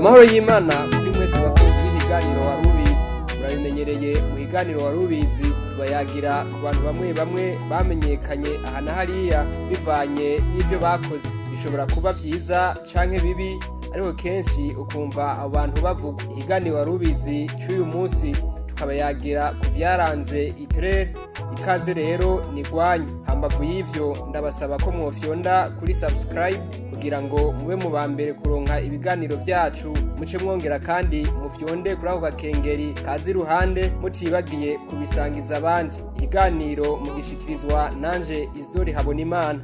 Amahoro y'Imana kuri mwese bakunzi b'ihiganiro Warubizi. Murabimenyereye, mu higaniro Warubizi tubayagira ku bantu bamwe bamwe bamenyekanye aha na hariya bivanye n'ivyo bakoze. Bishobora kuba vyiza canke bibi, ariko kenshi ukumva abo bantu bavuga. Ihiganiro Warubizi c'uyu munsi tukabayagira ku vyaranze Hitler. Ikaze rero ni gwanyu. Hambavu y'ivyo, ndabasaba ko mwofyonda kuri subscribe kugira ngo mube mu ba mbere kuronka ibiganiro vyacu. Muce mwongera kandi mufyonde kuri ako gakengeri kaza iruhande, mutibagiye kubisangiza abandi. Ikiganiro mugishikirizwa nanje Isidori Habonimana.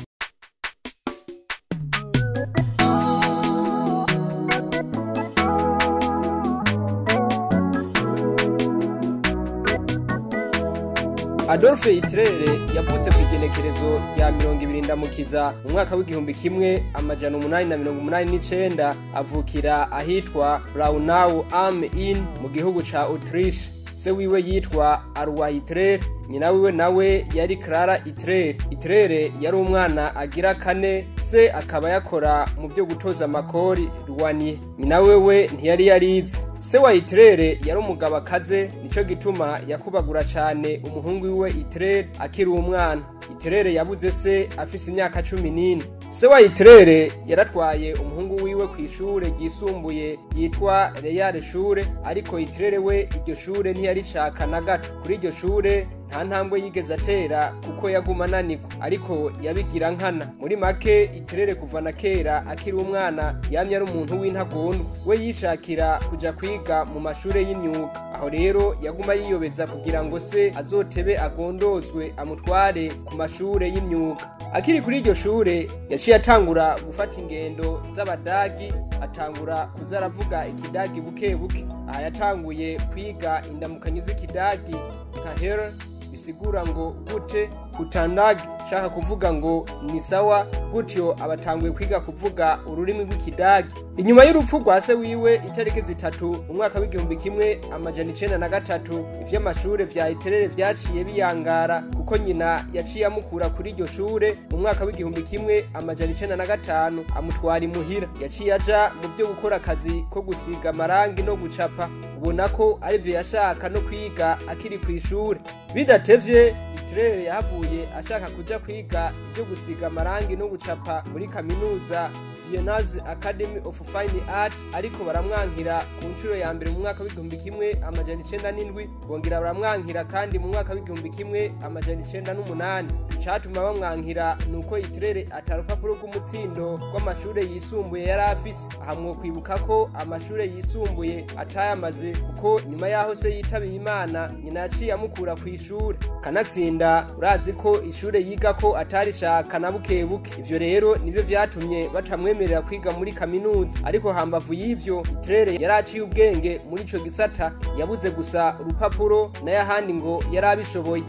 Adolf Hitler yavutse ku igenekerezo rya 20 Ndamukiza mu mwaka w'1889, avukira ahitwa Braunau am Inn mu gihugu ca Autriche. Se wiwe yitwa Alois Hitler, nyina wiwe nawe yari Clara Hitler. Hitler yari umwana agira kane, se akaba yakora mu byo gutoza amakori, douanier. Nyina wewe ntiyari yarize. Se wa Hitler yari umugabo akaze, nico gituma yakubagura cane umuhungu wiwe Hitler akiri umwana. Hitler yabuze se afise imyaka 14. Se wa Hitler yaratwaye umuhungu wiwe kw'ishure ryisumbuye ryitwa Realschule, ariko Hitler we iryo shure ntiyarishaka na gato. Kuri iryo shure nta ntambwe yigeze atera kuko yaguma ananirwa, ariko yabigira nkana. Muri make, Hitler kuva na kera akiri umwana yamye ari umuntu w'intagondwa. We yishakira kuja kwiga mu mashure y'imyuga. Aho rero yaguma yiyobeza kugira ngo se azotebe agondozwe amutware ku mashure y'imyuga. Akiri kuri iryo shure yaciye atangura gufata ingendo z'abadagi, atangura kuza aravuga ikidagi buke buke. Aha yatanguye kwiga indamukanyo z'ikidagi nka Herr, bisigura ngo gute, Guten Tag shaka kuvuga ngo ni sawa, gutyo abatanguye kwiga kuvuga ururimi rw'ikidagi. Inyuma y'urupfu rwa se wiwe itariki 3 mu mwaka w'1903, ivy'amashure vya Hitler vyaciye biyangara kuko nyina yaciye amukura kuri iryo shure mu mwaka w'1905, amutwara imuhira. Yaciye aja mu vyo gukora akazi ko gusiga amarangi no gucapa, ubona ko arivyo yashaka no kwiga akiri kw'ishure. Bidatevye, Hitler yahavuye ashaka kuja kwiga ivyo gusiga amarangi no gucapa muri kaminuza Vienna's Academy of Fine Art, ariko baramwankira ku nshuro ya mbere mu mwaka w'1907, bongera baramwankira kandi mu mwaka w'1908. Icatuma bamwankira nuko Hitler atarupapuro rw'umutsindo rw'amashure yisumbuye yari afise. Aha mwokwibuka ko amashure yisumbuye atayamaze kuko nyuma yaho se yitabiye Imana, nyina yaciye amukura kw'ishure. Kanatsinda urazi ko ishure yigako atarishaka na bukebuke. Ivyo rero nivyo vyatumye batamwemerera kwiga muri kaminuza. Ariko hambavu y'ivyo, Hitler yaraciye ubwenge muri ico gisata, yabuze gusa urupapuro, n'ayahandi ngo yarabishoboye.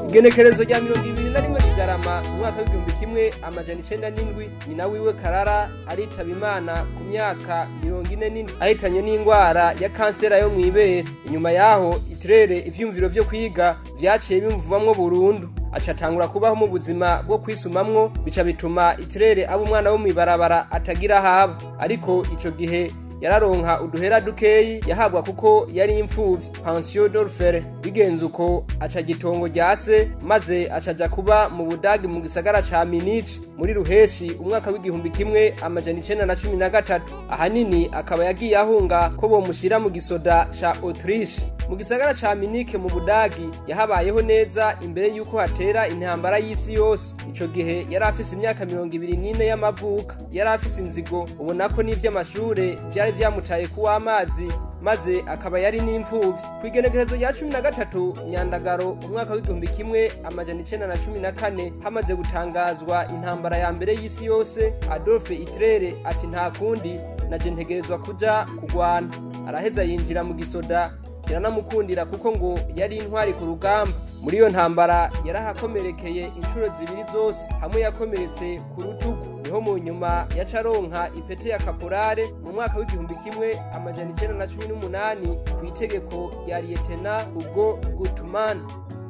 Igenekerezo rya 21 Kigarama mu mwaka w'1907, nyina wiwe Karara aritaba Imana ku myaka 47, ahitanye n'ingwara ya kansera yo mw'ibere. Inyuma yaho Hitler ivyumviro vyo kwiga vyaciye bimuvamwo burundu, aca atangura kubaho mu buzima bwo kwisumamwo, bica bituma Hitler aba umwana wo mw'ibarabara atagira haba. Ariko ico gihe yararonka uduhera dukeyi yahabwa kuko yari imfuvyi, pension d'orphelin. Bigenze uko, aca gitongo rya se, maze acaja kuba mu Budagi mu gisagara ca Munich muri Ruheshi umwaka w'1913. Ahanini akaba yagiye ahunga ko bomushira mu gisoda ca Autriche. Mu gisagara ca Munich mu Budagi yahabayeho neza imbere yuko hatera intambara y'isi yose. Ico gihe yari afise imyaka 24 y'amavuka. Yari afise inzigo, ubona ko n'ivy'amashure vyari vyamutaye kuwa amazi, maze akaba yari n'imfuvyi. Kw'igenekerezo rya 13 Nyandagaro umwaka w'1914, hamaze gutangazwa intambara ya mbere y'isi yose, Adolf Hitler ati nta kundi, naje ntegerezwa kuja kugwana. Araheza yinjira mu gisoda, kiranamukundira kuko ngo yari intwari ku rugamba. Muri iyo ntambara yarahakomerekeye inshuro zibiri zose, hamwe yakomeretse ku rutugu. Niho Niho mu nyuma yaca aronka ipete ya kaporale mu mwaka w'1918 ku itegeko rya Lieutenant Hugo Gutmann.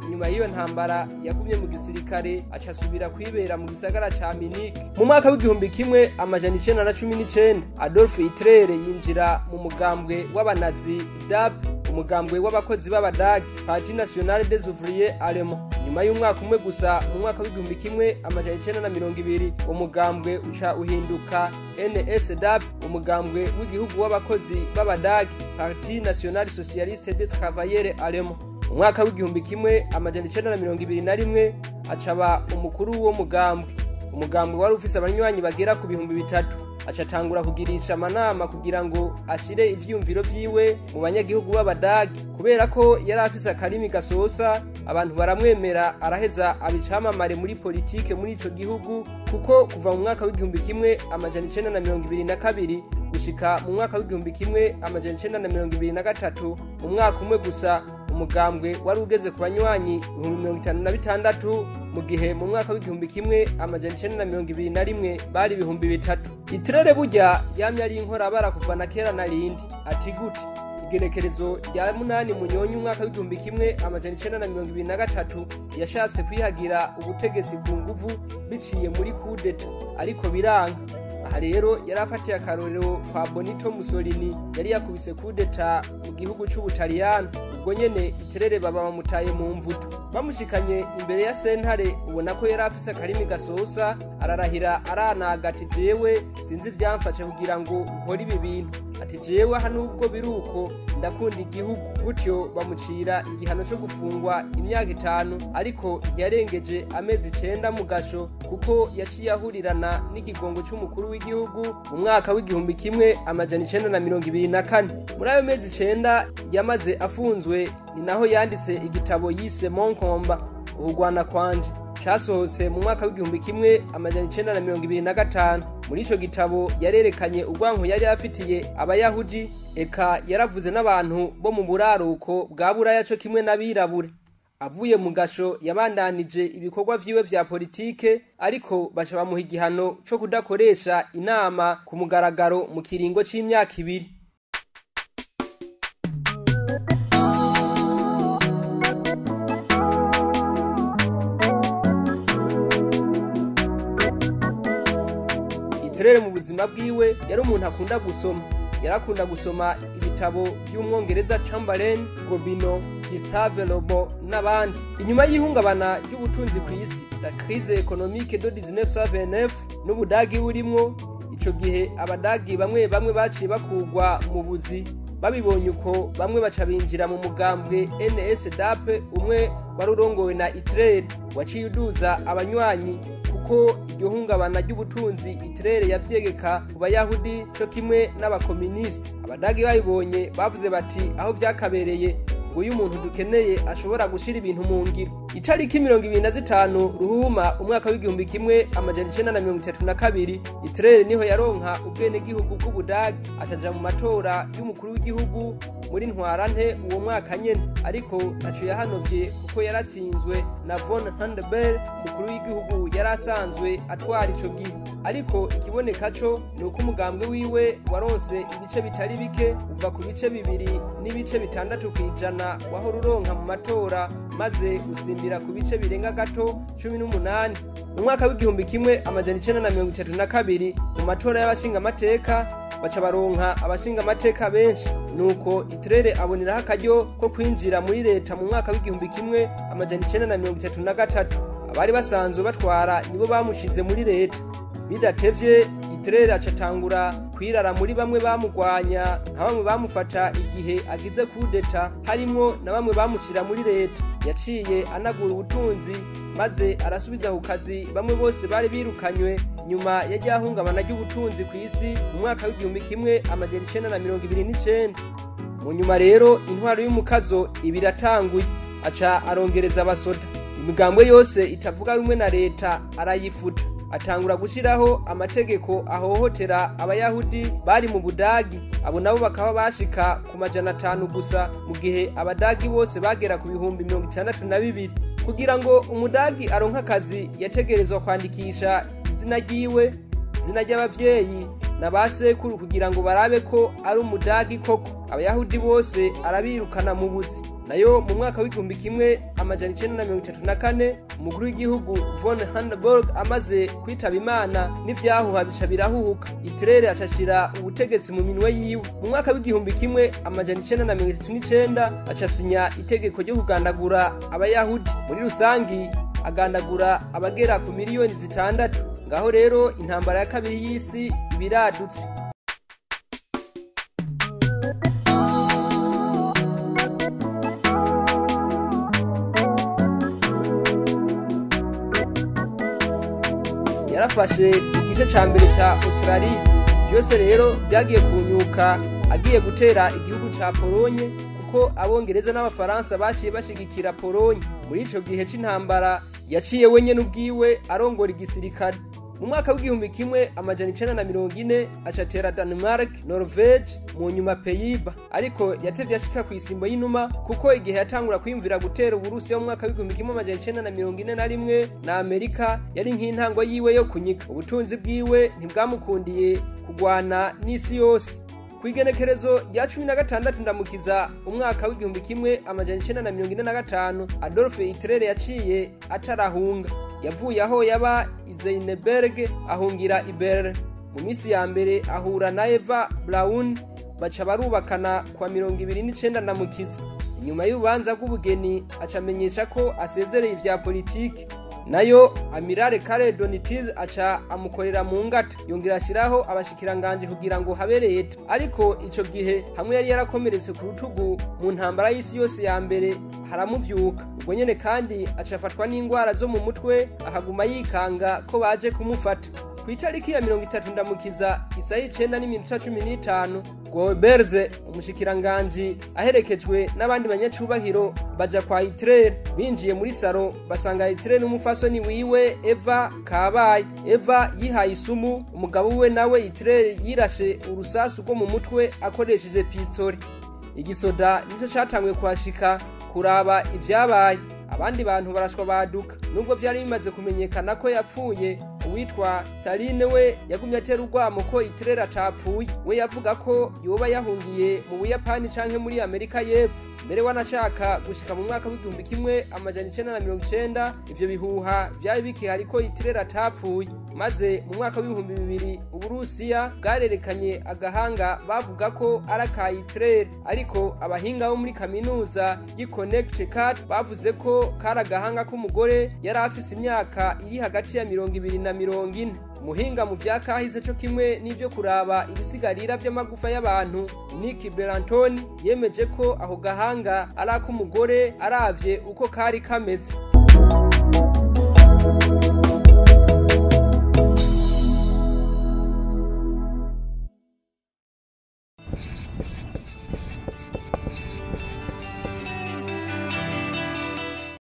Nyuma y'iyo ntambara yagumye mu gisirikare, aca asubira kwibera mu gisagara ca Munich. Mu mwaka w'1919 Adolf Hitler yinjira mu mugambwe w'abanazi DAP, umugambwe w'abakozi b'Abadagi, Parti National des Ouvriers Allemands. Nyuma y'umwaka umwe gusa, mu mwaka w'1920, umugambwe uca uhinduka NSDAP, umugambwe w'igihugu w'abakozi b'Abadagi, Parti National Socialiste des Travailleurs Allemands. Mu mwaka w'1921 acaba umukuru w'uwo mugambwe. Umugambwe wari ufise abanywanyi bagera ku 3000. Aca atangura kugirisha amanama kugira ngo ashire ivyiyumviro vyiwe mu banyagihugu b'Abadagi. Kubera ko yari afise akarimi gasosa, abantu baramwemera, araheza abicamamare muri politike muri ico gihugu, kuko kuva mu mwaka w'1922 gushika mu mwaka w'1923, mu mwaka umwe gusa, umugambwe wari ugeze ku banywanyi 56,000, mu gihe mu mwaka w'1921 bari 3000. Hitler burya yamye ari inkorabara kuva na kera na rindi. Ati gute? Igenekerezo rya 8 Munyonyi umwaka w'1923 yashatse kwihagira ubutegetsi ku nguvu biciye muri kudeta, ariko biranga. Aha rero yari afatiye akarorero kwa Benito Mussolini yari yakubise kudeta mu gihugu c'Ubutaliyano. Ubwo nyene Hitler baba bamutaye mu mvuto, bamushikanye imbere ya sentare. Ubona ko yari afise akarimi gasosa, ararahira aranaga ati: "Jewe sinzi ivyamfashe kugira ngo nkore ibi bintu." Ati: "Jewe aha nubwo biruko ndakunda igihugu." Gutyo bamucira igihano co gufungwa imyaka 5, ariko ntiyarengeje amezi 9 mu gasho, kuko yaciye ahurirana n'ikigongo c'umukuru w'igihugu mu mwaka w'1924. Muri ayo mezi 9 yamaze afunzwe ni naho yanditse igitabo yise Mon Combat, Uhugwana kwanje, casohotse mu mwaka w'1925. Muri ico gitabo yarerekanye urwanko yari afitiye Abayahudi, eka yaravuze n'abantu bo mu buraruko bwa Buraya co kimwe n'abirabure. Avuye mu gasho yabandanije ibikorwa vyiwe vya politike, ariko baca bamuha igihano co kudakoresha inama ku mugaragaro mu kiringo c'imyaka 2. Hitler mu buzima bwiwe yari umuntu akunda gusoma. Yarakunda gusoma ibitabo by'umwongereza Chamberlain, Gobineau, Gustave Le Bon n'abandi. Inyuma y'ihungabana ry'ubutunzi ku isi, la crise économique de 1929, n'Ubudagi burimwo, ico gihe Abadagi bamwe bamwe baciye bakugwa mu buzi. Babibonye uko, bamwe baca binjira mu mugambwe NSDAP, umwe wari urongowe na Hitler, waciye uduza abanywanyi, kuko iryo hungabana ry'ubutunzi Hitler yavyegeka ku Bayahudi co kimwe n'abakomunisite. Abadagi babibonye bavuze bati: "Aho vyakabereye, nguyu umuntu dukeneye ashobora gushira ibintu mu ngiro." Itariki 25 Ruhuma umwaka w'1932 Hitler niho yaronka ubwenegihugu bw'Ubudagi, acaja mu matora y'umukuru w'igihugu muri Ntwarante uwo mwaka nyene, ariko ntaco yahanovye kuko yaratsinzwe na von Hindenburg, umukuru w'igihugu yari asanzwe atwara ico gihe. Ariko ikiboneka co ni uko umugambwe wiwe waronse ibice bitari bike, uva ku bice 2.6 kw'ijana wahora uronka mu matora, maze usimbira ku bice birenga gato 18. Mu mwaka w'1932 mu matora y'abashingamateka baca baronka abashingamateka benshi, nuko Hitler aboneraho akaryo ko kwinjira muri leta mu mwaka w'1933. Abari basanzwe batwara nibo bamushize muri leta. Bidatevye Hitler acatangura kwirara muri bamwe bamugwanya, nka bamwe bamufata igihe agize kudeta, harimwo na bamwe bamushira muri leta. Yaciye anagura ubutunzi, maze arasubiza ku kazi bamwe bose bari birukanywe nyuma ya rya hungabana ry'ubutunzi ku isi mu mwaka w'1929. Mu nyuma rero intwaro y'umukazo ibiratanguye, aca arongereza abasoda, imigambwe yose itavuga rumwe na leta arayifuta, atangura gushiraho amategeko ahohotera Abayahudi bari mu Budagi. Abo nabo bakaba bashika ku 500 gusa, mu gihe Abadagi bose bagera ku 62,000. Kugira ngo Umudagi aronke akazi yategerezwa kwandikisha izina ryiwe. Izina ry'abavyeyi na ba sekuru kugira ngo barabe ko ari umudagi koko. Abayahudi bose arabirukana mu buzi. Nayo mu mwaka w'1934 umukuru w'igihugu von Hindenburg amaze kwitaba Imana, n'ivyahuha bica birahuhuka. Hitler acashira ubutegetsi mu minwe yiwe. Mu mwaka w'1939 acasinya itegeko ryo kugandagura abayahudi. Muri rusangi agandagura abagera ku miliyoni 6. Ngaho rero intambara ya kabiri y'isi ibiradutse. Yarafashe igice ca mbere ca Australia. Byose rero byagiye kunyuka agiye gutera igihugu ca Polonye, kuko abongereza n'abafaransa baciye bashigikira Polonye. Muri ico gihe c'intambara yaciye wenyene ubwiwe arongora igisirikare. Mu mwaka w'1940 acatera Denmark, Norvege, mu nyuma Pays-Bas. Ariko yatevye ashika kw'isimbo y'inuma, kuko igihe yatangura kwiyumvira gutera Uburusiya mu mwaka w'1941 na Amerika yari nk'intango yiwe yo kunyika. Ubutunzi bwiwe ntibwamukundiye kugwana n'isi yose. Kw'igenekerezo rya 16 ndamukiza umwaka w'1945 Adolf Hitler yaciye atarahunga. Yavuye aho yaba i Zeineberg ahungira i Berlin. Mu misi ya mbere ahura na Eva Braun, baca barubakana kwa 29 ndamukiza. Inyuma y'urubanza rw'ubugeni acamenyesha ko asezereye ivya politiki. Nayo Amirale Karl Dönitz aca amukorera mu ngata, yongera ashiraho abashikiranganje kugira ngo habe leta. Ariko ico gihe hamwe yari yarakomeretse ku rutugu mu ntambara y'isi yose ya mbere haramuvyuka. Ubwo nyene kandi acafatwa n'ingwara zo mu mutwe, akaguma yikanga ko baje kumufata. Ku itariki ya 30 ndamukiza isaha 9:15 Goebbels umushikiranganji aherekejwe n'abandi banyacubahiro baja kwa Hitler. Binjiye muri saro basanga Hitler n'umufasoni wiwe Eva kabaye. Eva yihaye isumu, umugabo wiwe nawe Hitler yirashe urusasu rwo mu mutwe akoresheje pistole. Igisoda nico catanguye kuhashika kuraba ivyabaye. Abandi bantu barashwa baduka. Nubwo vyari bimaze kumenyekana ko yapfuye, uwitwa Stalin we yagumye atera urwamo ko Hitler atapfuye. We yavuga ko yoba yahungiye mu Buyapani canke muri Amerika y'Epfo. Mbere wanashaka gushika mu mwaka w'1990 ivyo bihuha vyari bikihari ko Hitler atapfuye. Maze mu mwaka w'2000 Uburusiya bwarerekanye agahanga bavuga ko ari aka Hitler, ariko abahinga bo muri kaminuza y'i Connecticut bavuze ko kari agahanga k'umugore yari afise imyaka iri hagati ya 20 na 40. Umuhinga mu vya kahise co kimwe n'ivyo kuraba ibisigarira vy'amagufa y'abantu Nick Berantoni yemeje ko aho gahanga ari ak'umugore aravye uko kari kameze.